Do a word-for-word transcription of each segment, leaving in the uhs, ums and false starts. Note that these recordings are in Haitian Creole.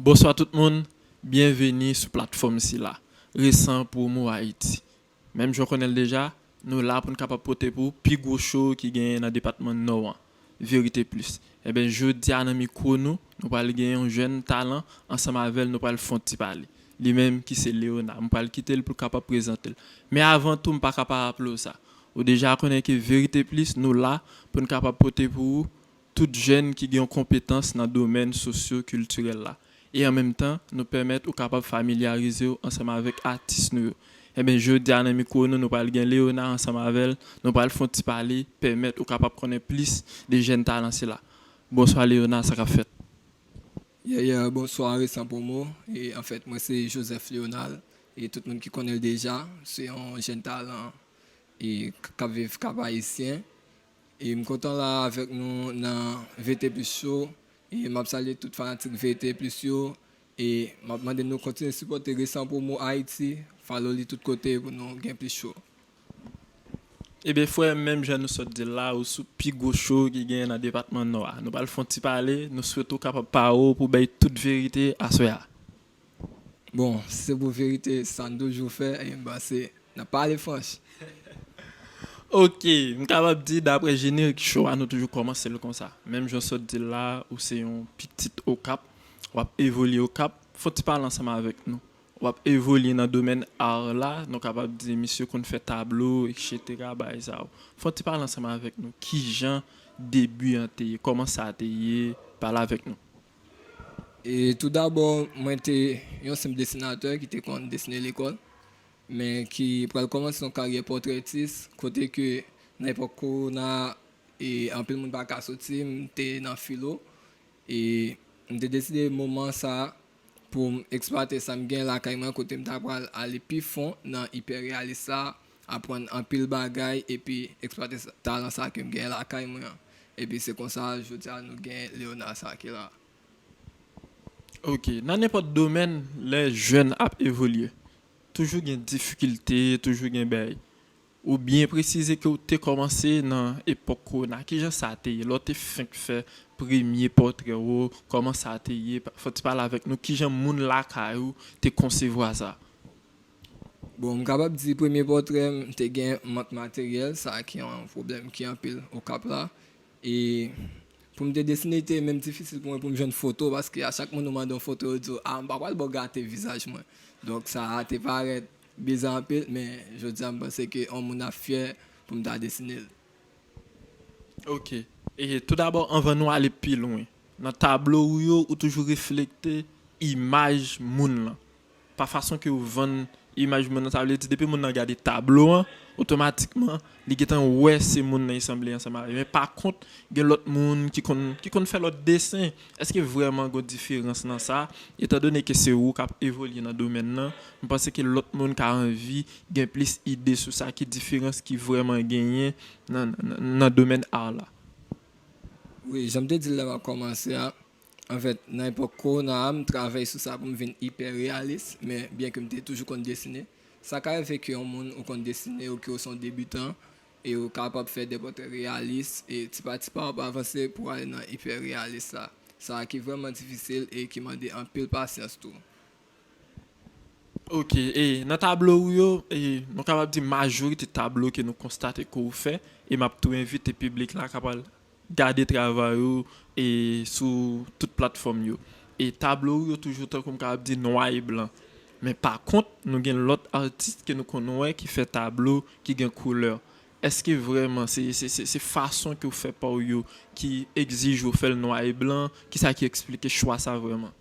Bonswa tout moun, byenveni sou platfòm sila, Resan Promo Ayiti. Menm jan w konnen l deja, nou la pou n kapab pote pou w pi gwo show ki genyen nan depatman Nò an, Verite Plis. Enben, jodi a nan mikwo nou, nou pral gen yon jèn talan, ansanm avè l nou pral fè yon ti pale. Li menm ki se Léonard, m pral kite l pou l kapab prezante l. Men avan tou, m pa ka pa raple w sa. Ou deja konnen ke Verite Plis, nou la pou n kapab pote pou ou tout jèn ki gen yon konpetans nan domèn sosyo-kiltirèl la. E an menm tan, nou pèmèt ou kapab familyarize w ansanm avèk atis nou yo. Enben, jodi a nan mikwo nou, nou pral gen Léonard ansanm avè l, nou pral fè yon ti pale, pèmèt ou kapab konnen plis de jèn talan sila. Bonswa Léonard, sa k ap fèt? Yeah, yeah, bonswa, Resan Promo. E, anfèt, mwen se Joseph Léonard. E tout moun ki konnen l deja, se yon jèn talan e k ap viv Kap Ayisyen. E m kontan la avèk nou nan Verite Plis Show. E m ap salye tout fanatik Verite Plis yo. E m ap mande nou kontinye sipòte Resan Promo Ayiti, follow li tout kote pou nou gen plis show. Ebyen, frè, menm jan nou sot di l la, ou sou pi gwo show ki genyen nan depatman Nò a. Nou pral fè yon ti pale, nou swete w kapab pare w pou bay tout verite aswè a. Bon, si se pou verite, sa n toujou fè, e m panse n ap pale franch. Ok, m kapab di, daprè jenerik show a, nou toujou kòmanse l konsa. Menm jan w sot di l la, ou se yon pitit Okap, w ap evolye Okap. Fè yon ti pale ansanm avèk nou. W ap evolye nan domèn art la, nou kapab di misye konn fè tablo, etsetera, bagay sa yo. Fè yon ti pale ansanm avèk nou, kijan debi an te ye, kòman sa te ye, pale avèk nou. E toudabò, mwen te yon senp desinatè ki te konn desine lekòl, men ki pral kòmanse yon karyè pòtrètis, kote ke nan epòk kowona, e anpil moun pa ka soti, m te nan filo, e m te deside moman sa pou m eksplwate sa m gen lakay mwen, kote m ta pral ale pi fon nan ipè reyalis sa, aprann anpil bagay, epi eksplwate sa- talan sa ke m gen lakay mwen an. Epi se konsa, jodi a, nou gen Léonard sa ki la. Ok, nan nenpòt domèn, lè jèn ap evolye, toujou gen difikilte, toujou gen bay. Ou byen presize ke w te kòmanse nan epòk kowona. Kijan sa te ye? Lè w te fenk fè premye pòtrè w, kòman sa te ye? Fò w ti pale avèk nou, kijan moun lakay ou te konsevwa sa? Bon, m kapab di premye pòtrè m, m te gen mank materyèl, sa ki yon pwoblèm ki anpil Okap la. E pou m te desine, te menm difisil pou mwen pou m jwenn foto, paske a chak moun ou mande yon foto, yo di w, a, m pa pral ba w gate vizaj mwen. Donk, sa a te parèt bizan anpil, men jodi a, m panse ke yon moun ap fyè pou m ta desine l. Ok. E toudabò, anvan nou ale pi lwen, nan tablo ou yo, ou toujou reflekte imaj moun lan. Pa fason ke ou vann imaj moun nan, sa vle di, depi moun nan gade tablo an, otomatikman, li gentan wè se moun nan li sanble ansanm avè l. Men pa kont, gen lòt moun ki konn, ki konn fè lòt desen. Èske vrèman gen diferans nan sa? Etandone ke se ou k ap evolye nan domèn nan, m panse ke lòt moun ka anvi gen plis ide sou sa, ki diferans ki vrèman genyen nan, nan, nan domèn art la. Wi, jan m te di l lè m ap kòmanse a, anfèt, nan epòk kowona a, m travay sou sa pou m vin ipè reyalis, men byen ke m te toujou konn desine, sa ka rive ke yon moun ou konn desine, ou ke ou se yon debitan, e ou kapab fè de pòtrè reyalis, e ti pa ti pa w ap avanse pou w ale nan ipè reyalis la. Sa ki vrèman difisil e ki mande anpil pasyans tou. Ok, e nan tablo ou yo, e nou kapab di majorite tablo ke nou konstate ke ou fè, e m ap tou envite piblik la k ap al gade travay ou e sou tout platfòm yo. E tablo ou yo toujou, tankou m kapab di, nwa e blan. Men pa kont, nou gen lòt atis ke nou konn wè ki fè tablo ki gen koulè. Èske vrèman se, se, se, se fason ke w fè pa w yo ki egzije w fè l nwa e blan? Kisa ki eksplike chwa sa vrèman?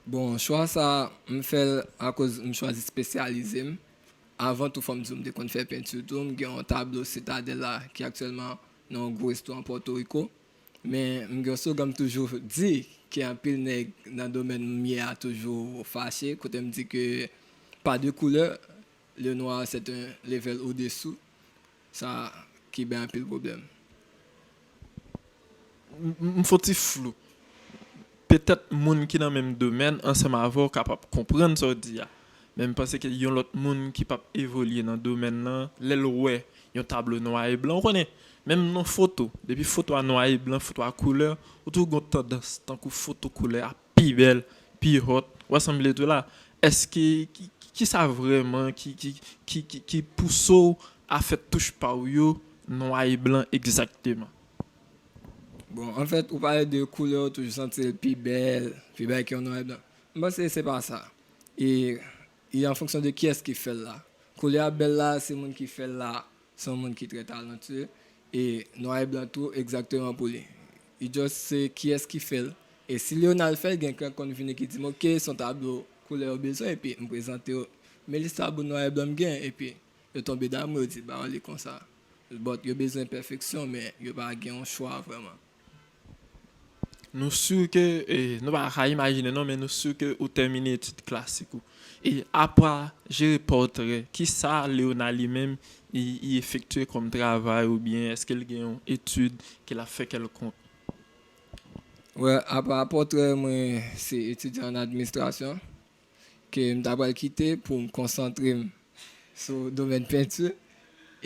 Bon, chwa sa, m fè l akoz m chwazi espesyalize m avan tou. Fò m di w, m te konn fè penti tou. M gen yon tablo Sitadèl la ki aktyèlman nan yon gwo restoran Pòtoriko. Men m gen yon slogan m toujou di, ke anpil nèg nan domèn m ye a toujou fache, kote m di ke pas de couleur, le noir c'est un level au-dessous. Sa ki bay anpil pwoblèm. M, m, m fè w ti flou. Petèt moun ki nan menm domèn ansanm avè w kapab konprann sa w di a. Men m panse ke yon lòt moun ki p ap evolye nan domèn nan, lè l wè yon tablo nwa e blan, ou konnen, menm nan foto, depi foto a nwa e blan, foto a koulè, ou toujou gen yon tandans tankou foto koulè a pi bèl, pi hot, w a sanble tou la. Èske, ki, ki, ki sa vrèman ki, ki, ki, ki, ki pouse w a fè touch pa w yo nwa e blan egzakteman? Bon, anfèt, ou pale de koulè, ou toujou santi l pi bèl, pi bèl ke yon nwa e blan. M panse se pa sa. E, e an fonksyon de kiyès ki fè l la. Koulè a bèl la, se moun ki fè l la, se yon moun ki trè talantye. E nwa e blan tou, egzakteman pou li. E just se kiyès ki fè l. E si Léonard fè l, gen kèk konn vini ki di m, "Ok, se yon tablo koulè yo bezwen," epi m prezante yo. Men lista bout nwa e blan m gen, epi yo tonbe damou, yo di, "Ba, li konsa." But yo bezwen pèfeksyon, men yo pa gen yon chwa vrèman. Nou si ke, e, nou pa ka imajine non, men nou si ke ou tèmine etid klasik ou. E apa jere pòtrè, ki sa Léonard li menm, li, li efektye kòm travay oubyen èske l gen yon etid ke l ap fè kèlkonk? Wè, apa pòtrè, mwen se etidyan an administrasyon ke m ta pral kite pou m konsantre m sou domèn penti.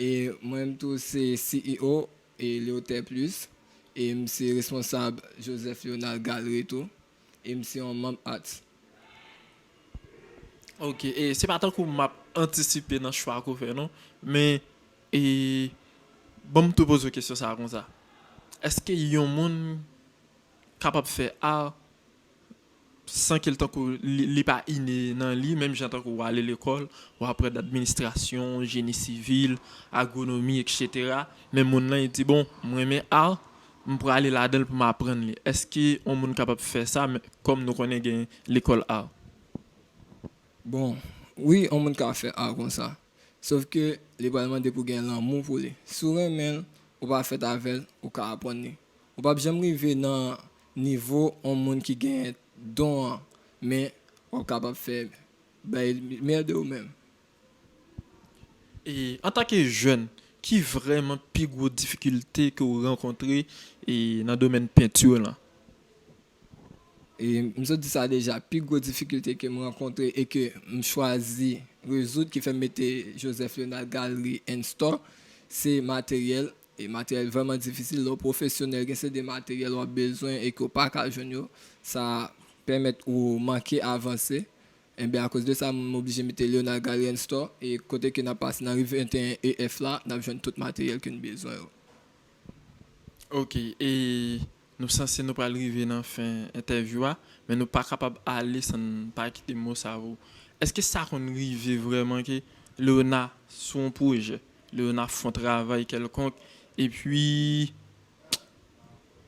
E mwen menm tou se C E O e Leotè Plus. E m se responsab Joseph Léonard Galerie tou. E m se yon manm Arts. Ok, e se pa tankou m ap antisipe nan chwa ke w fè non, men e, ban m tou poze w kesyon sa a konsa. Èske yon moun kapab fè art san ke l tankou li, li pa ine nan li, menm jan tankou w ale lekòl, w aprann administrasyon, jeni sivil, agwonomi, etsetera. Men moun nan, li di, "Bon, m renmen art, m prale ladan l pou m aprann li." Èske yon moun kapab fè sa, men kòm nou konnen gen lekòl art? Bon, wi, yon moun ka fè art konsa. Sof ke li pral mande pou gen lanmou pou li. Si w renmen l, ou pa fèt avè l, ou ka aprann li. Ou p ap janm rive nan nivo yon moun ki gen don an, men w ap kapab fè bay meyè de ou menm. E antanke jèn, ki vrèman pi gwo difikilte ke w rankontre e nan domèn penti lan? E m sot di sa deja, pi gwo difikilte ke m rankontre e ke m chwazi rezoud ki fè m mete Joseph Léonard Galerie and Store, se materyèl. E materyèl vrèman difisil. Lè w pwofesyonèl, gen seri de materyèl w ap bezwen e ke w pa ka jwenn yo. Sa pèmèt ou manke avanse. Enben, akoz de sa, m oblije mete Léonard Galerie and Store. E kote ke n ap pase nan ri venteyen E F la, n ap jwenn tout materyèl ke n bezwen yo. Ok, e nou sanse nou pral rive nan fen entèvyou a, men nou pa kapab ale san n pa kite mo sa pou. Èske sa konn rive vrèman ke Léonard sou yon pwojè, Léonard fè yon travay kèlkonk, epi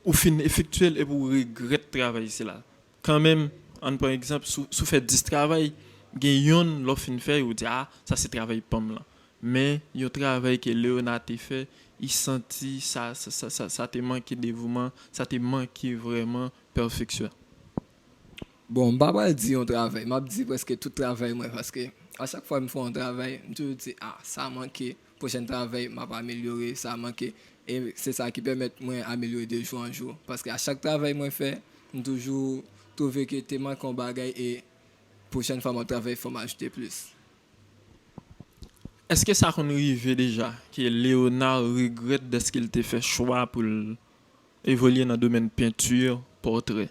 ou fin efektye l epi w regrèt travay sila? Kanmenm, ann pran egzanp, si w, si w fè dis travay, gen yonn, lè w fin fè, ou di, "A, sa se travay pa m lan." Men, yon travay ke Léonard te fè, li santi sa, sa, sa, sa, sa te manke devouman, sa te manke vrèman pèfeksyon. Bon, m pa pral di yon travay, m ap di prèske tout travay mwen, paske a chak fwa m fè yon travay, m toujou di, "A, sa manke, pwochèn travay, m ap amelyore, sa manke." E se sa ki pèmèt mwen amelyore de jou an jou. Paske a chak travay mwen fè, m toujou twouve ke te manke yon bagay e pwochèn fwa m ap travay, fò m ajoute plis. Èske sa konn rive deja ke Léonard regrèt dèske l te fè chwa pou l evolye nan domèn penti, pòtrè?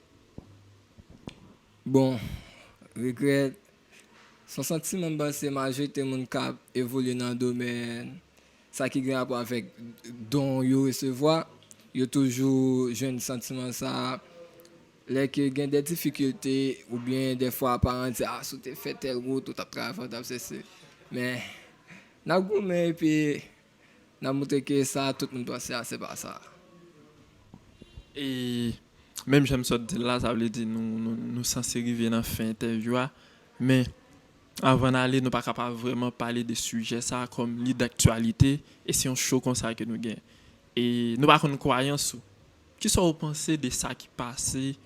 Bon, regrèt, se yon santiman m panse majorite moun k ap evolye nan domèn sa ki gen rapò avèk don yo resevwa, yo toujou jwenn santiman sa a. Lè ke gen de difikilte, oubyen dèfwa paran di, "A, si w te fè tèl wout, ou t ap travay, ou t ap sesi." Men, n ap goumen epi n ap montre ke sa tout moun panse a, se pa sa. E menm jan m sot di l la, sa vle di nou, nou, nou sanse rive nan fen entèvyou a. Men, anvan n ale, nou pa ka pa vrèman pale de sijè sa a kòm li daktyalite, e se yon cho konsa ke nou gen. E nou pa konn kwayans ou. Kisa w panse de sa ki pase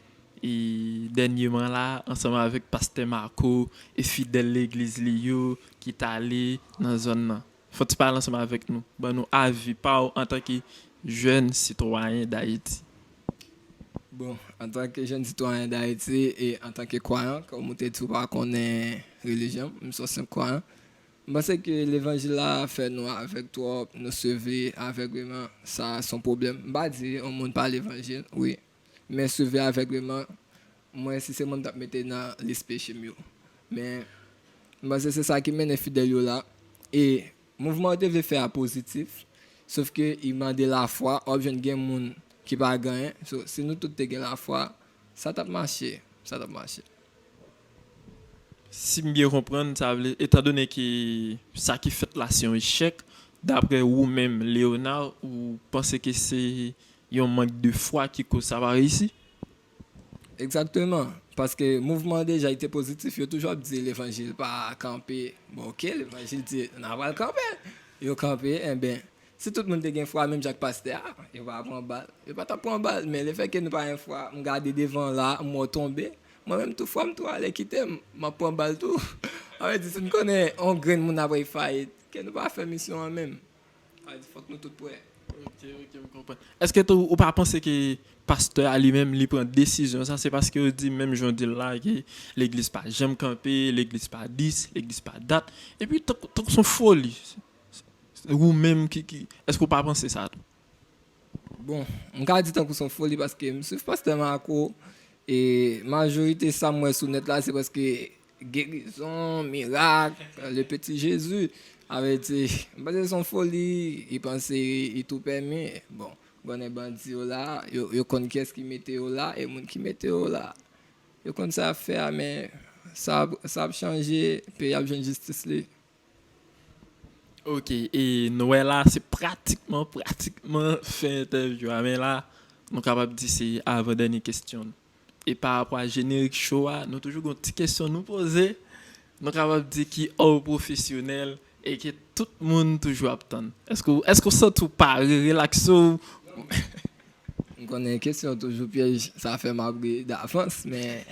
e dènyèman la ansanm avèk pastè Marco e fidèl legliz li yo ki t ale nan zòn nan? Fò w ti pale ansanm avèk nou. Ban nou avi pa w antanke jèn sitwayen Dayiti. Bon, antanke jèn sitwayen Dayiti e antanke kwayan, kòm ou te di ou pa konnen relijyon m, m se yon senp kwayan. M panse ke levanjil la fè nou avèg twòp, nou seve avègleman, sa se yon pwoblèm. M pa di yon moun pa levanjil, wi. Men seve avègleman, mwen si se mwen m t ap mete nan lis peche m yo. Men, m panse se sa ki mennen fidèl yo la. E mouvman yo te vle fè a pozitif, sòf ke li mande lafwa, w ap jwenn gen moun ki pa gen anyen. So, si nou tout te gen lafwa, sa t ap mache, sa t ap mache. Si m byen konprann, sa vle, etandone ke sa ki fèt la se yon echèk, daprè ou menm, Léonard, ou panse ke se yon mank de fwa ki koz sa pa reyisi? Egzakteman. Paske mouvman an deja li te pozitif, yo toujou ap di levanjil pa kanpe. Bon, oke, levanjil di n a pral kanpe. Yo kanpe, enben, si tout moun te gen fwa menm jan ak pastè a, yo pa pran bal. Yo pa t ap pran bal, men lefètke nou pa gen fwa, m gade devan la, m wè w tonbe. Mwen menm tou fwa m tou ale kite m, m ap pran bal tou. Sa vle di si n konnen yon grenn moun ap fè fayit, ke nou pa fè misyon an menm. Sa vle di fòk nou tout prè. Ok, ok, m konprann. Èske tou ou pa panse ke pastè a li menm li pran desizyon sa, se paske yo di menm jan w di l la ke legliz pa janm kanpe, legliz pa dis, legliz pa dat. Epi tankou tankou se yon foli. Ou menm ki, ki èske w pa panse sa tou? Bon, m ka di tankou se yon foli paske m swiv pastè Marco e majorite sa m wè sou nèt la se prèske gerizon, mirak, le petit Jésus. Sa vle di, m panse se yon foli, li panse li tou pèmi. Bon, konnen bandi yo la, yo, yo konn kiyès ki mete yo la e moun ki mete yo la. Yo konn sa y ap fè a, men sa, sa ap chanje, peyi ap jwenn jistis li. Ok, e nou wè la, se pratikman, pratikman fen entèvyou a, men la, nou kapab di se avan dènye kesyon. E pa rapò a jenerik show a, nou toujou gen yon ti kesyon nou poze. Nou kapab di ki ò pwofesyonèl e ke tout moun toujou ap tann. Èske w, èske w santi w pare, relakse w? M konnen kesyon toujou pyèj, sa fè m ap ri davans, men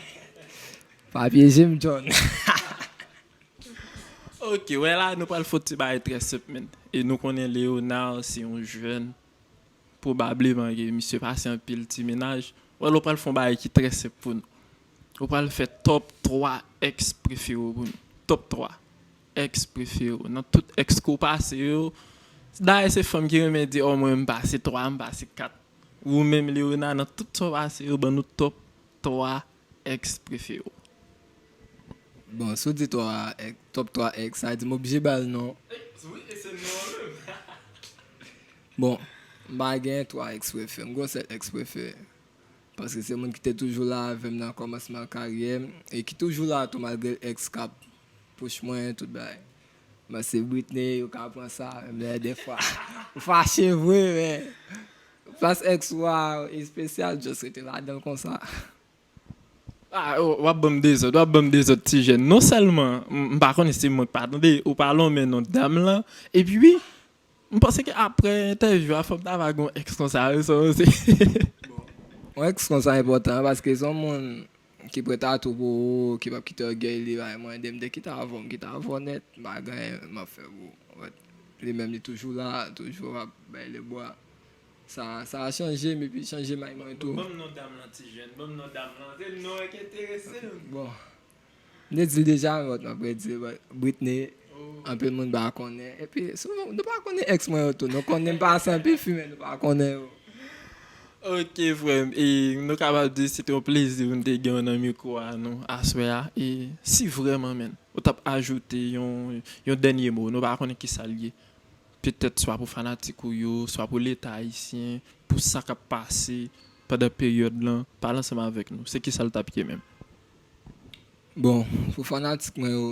pa pyeje m, John. Ok, wè la, nou pral fè yon ti bagay trè senp, menn. E nou konnen Léonard se yon jèn pwobableman ke misye pase anpil ti menaj. Wè la, w pral fè yon bagay ki trè senp pou nou. Ou pral fè top twa ex prefere w pou nou. Top twa ex prefere w. Nan tout ex ke w pase yo, dayè se fanm ki renmen di, ò, mwen, m pase twa, m pase kat. Ou menm, Léonard, nan tout sa w pase yo, ban nou top twa ex prefere w. Bon, si w di twa ex, top twa ex, sa vle di m oblije ba l non. Wi, e se non an menm. Bon, m pa gen twa ex prefere, m gen yon sèl ex prefere. Paske se moun ki te toujou la avè m nan kòmansman karyè m e ki toujou la tou malgre ex k ap push mwen, tout bagay. Men se Britney, ou ka pran sa, menm lè defwa ou fache vre, men plas ex ou a espesyal, just rete ladan l konsa. Ah, w ap ban m dezòd, w ap ban m dezòd ti jèn. Non sèlman, m pa konnen si mwen k pa tande, ou pa lonmen non dam lan. Epi wi, m panse ke apre entèvyou a, fò m ta va gen yon ex konsa, wi, sa w se. Yon ex konsa enpòtan, paske se yon moun ki prèt a tou pou ou, ki p ap kite ògèy li bay mwen, de m te kite avè w, m kite avè w nèt, m pa gen anyen m ap fè pou ou. Li menm, li toujou la, toujou ap bay lebwa. Sa, sa a chanje m epi chanje may mwen tou. Ban m non dam lan ti jèn, ban m non dam lan. Se non an ki enterese m. Bon. M te di l deja, men m ap redi l, Britney, anpil moun pa konnen. Epi, sou, nou pa konnen ex mwen yo tou. Nou konnen m pase anpil fi, men nou pa konnen yo. Ok, frè m. E nou kapab di se te yon plezi pou n te gen w nan mikwo a nou aswè a. E si vrèman, menn, ou t ap ajoute yon, yon dènye mo, nou pa konnen kisa l ye. Petèt swa pou fanatik ou yo, swa pou Leta ayisyen, pou sa k ap pase pandan peryòd lan, pale ansanm avèk nou. Se kisa l t ap ye menm? Bon, pou fanatik mwen yo,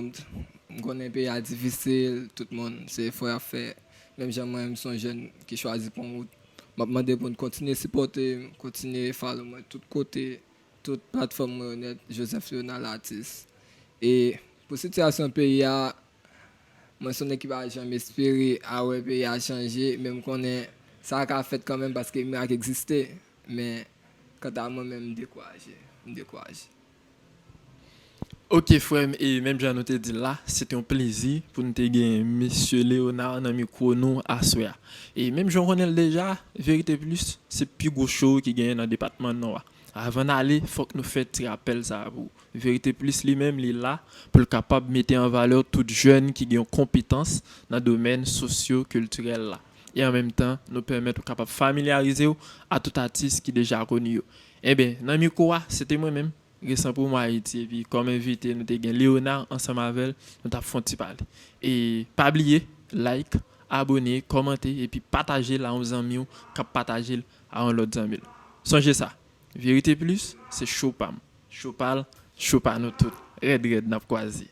m konnen peyi a difisil, tout moun se efò y ap fè. Menm jan mwen, m se yon jèn ki chwazi pran wout. M ap mande pou n kontinye sipòte m, kontinye follow mwen tout kote, tout platfòm mwen yo nèt, Joseph Léonard Latis. E pou sitiyasyon peyi a, mwen se yon nèg ki pa janm espere a wè peyi a chanje, men m konnen sa ka fèt kanmenm paske mirak egziste. Men kanta mwen menm, m dekouraje. M dekouraje. Ok, frè m, e menm jan nou te di l la, se te yon plezi pou n te gen mesye Léonard nan mikwo nou aswè a. E menm jan w konnen l deja, Verite Plis se pi gwo show ki genyen nan depatman Nò a. Avan n ale, fòk nou fè ti rapèl sa a pou ou. Verite Plis li menm, li la pou l kapab mete an valè tout jèn ki gen yon konpetans nan domèn sosyo-kiltirèl la. E an menm tan, nou pèmèt ou kapab familyarize w a tout atis ki deja koni yo. Enben, nan mikwo a, se te mwen menm, Resan Promo Ayiti, epi kòm envite, nou te gen Léonard ansanm avè l, nou t ap fè yon ti pale. E pa bliye, like, abone, kòmante, epi pataje l a yon zanmi w k ap pataje l a yon lòt zanmi l. Sonje sa, Verite Plus, se show pa m. Show pa l, show pa nou tout. Rèd, rèd, n ap kwaze.